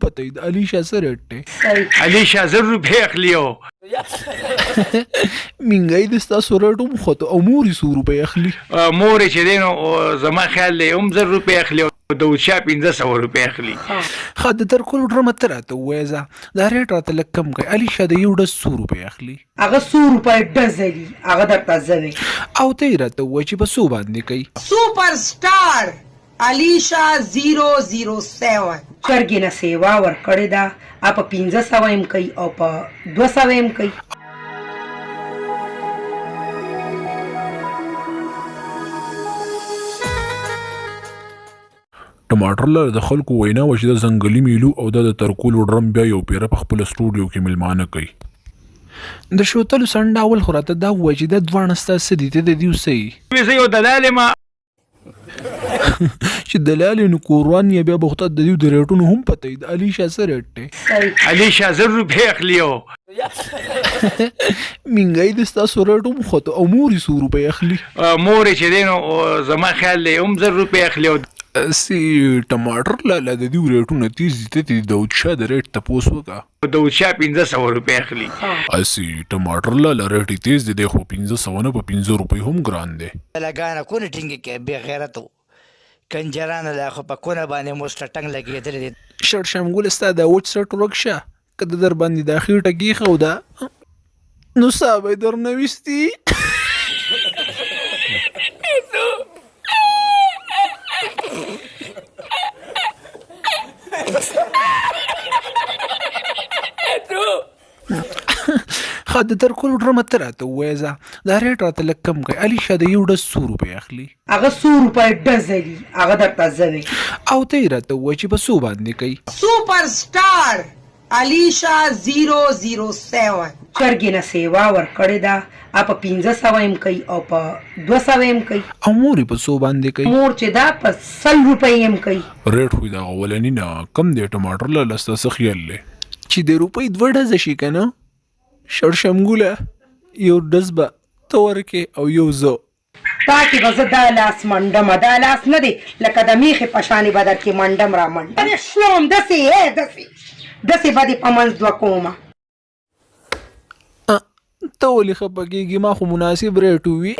پته وي د علیشا څه ریټ دی؟ علیشا 1000 روپۍ اخلي او مینګی د ستاسو ریټ هم خوته او مور یې څو روپۍ اخلي؟ مور یې چې دی نو زما خیال دی هم 1000 روپۍ اخلي او داود شاه 500 روپۍ اخلي. ښه، د ترکولو ډرمه ته راته ووایه ځه، دا ریټ راته لږ کم کړئ. علیشا د یو ډز څو روپۍ اخلي؟ هغه څو روپۍ ډز دي هغه درته زه ویم. او ته یې راته ووایه چې په څو باندې کوي؟ سوپر سټار علیشا 007. چرګې نه سیوا ورکړې ده، په 500 هم کوي او په 200 هم کوي. ټماټر لره د خلکو وینا وه چې دا ځنګلي میلو او دا د ترکولو ډرم بیا یو پیره په خپله سټوډیو کې میلمانه کوي. د شوتلو څنډه اول خو راته دا ووایه چې دا دواړه ستا څه دي، ته د دیو څه یې؟ زه یو دلال یم. چې دلال یې نو کوروان یې، بیا به خو تا د دیو د ریټونو هم پته وي. د علیشا څه ریټ دی؟ علیشا 1000 روپۍ اخلي او مینګی د ستاسو ریټ هم خوته او مور یې څو روپۍ اخلي؟ مور یې چې دی نو زما خیال دی هم 1000 روپۍ اخلي او سي ټماټر لالا د دیو ریټونه تیز دي، ته ترې د داود شاه د ریټ تپوس وکړه. داود شاه 500 روپۍ اخلي. اسي ټماټر لالا ریټ یې تیز دی، دی خو 500 نه په 5 روپۍ هم ګران دی. لګانه کونه ټینګې کې بې غیرتو کنجرانو لا خو په کونه باندې موسټه ټنګ لګېدلی دی. شړشم ګله، ستا دا وچ څټ ورک شه، که د در باندې دا خېټه کېښوده نو ساه به یې درنه ویستي. ښه، د ترکولو ډرمه ته راته ووایه ځه، دا ریټ راته لږ کم کړئ. علیشا د یو ډز څو روپۍ اخلي؟ هغه څو روپۍ ډز دي هغه درته زه ویم. او ته یې راته ووایه چې په څو باندې کوي؟ سوپر سټار علیشا 007. چرګې نه سیوا ورکړې ده، په 500 هم کوي او په 200 هم کوي. او مور یې په څو باندې کوي؟ مور چې ده په 100 روپۍ هم کوي. ریټ خو یې د اولني نه کم دی. ټماټر لالا، ستا څه خیال دی چې د روپۍ دوه ډزه شي که نه؟ شړشم ګله، یو ډز به ته ورکې او یو زه. تا کې به زه دا لاس منډم، دا لاس نه دی لکه د میخې په شانې به درکې منډم را منډم شلوم دسې دسې دسې به دې په منځ دوه کومه. ته ولې خفه کېږې؟ ما خو مناسب ریټ ووي.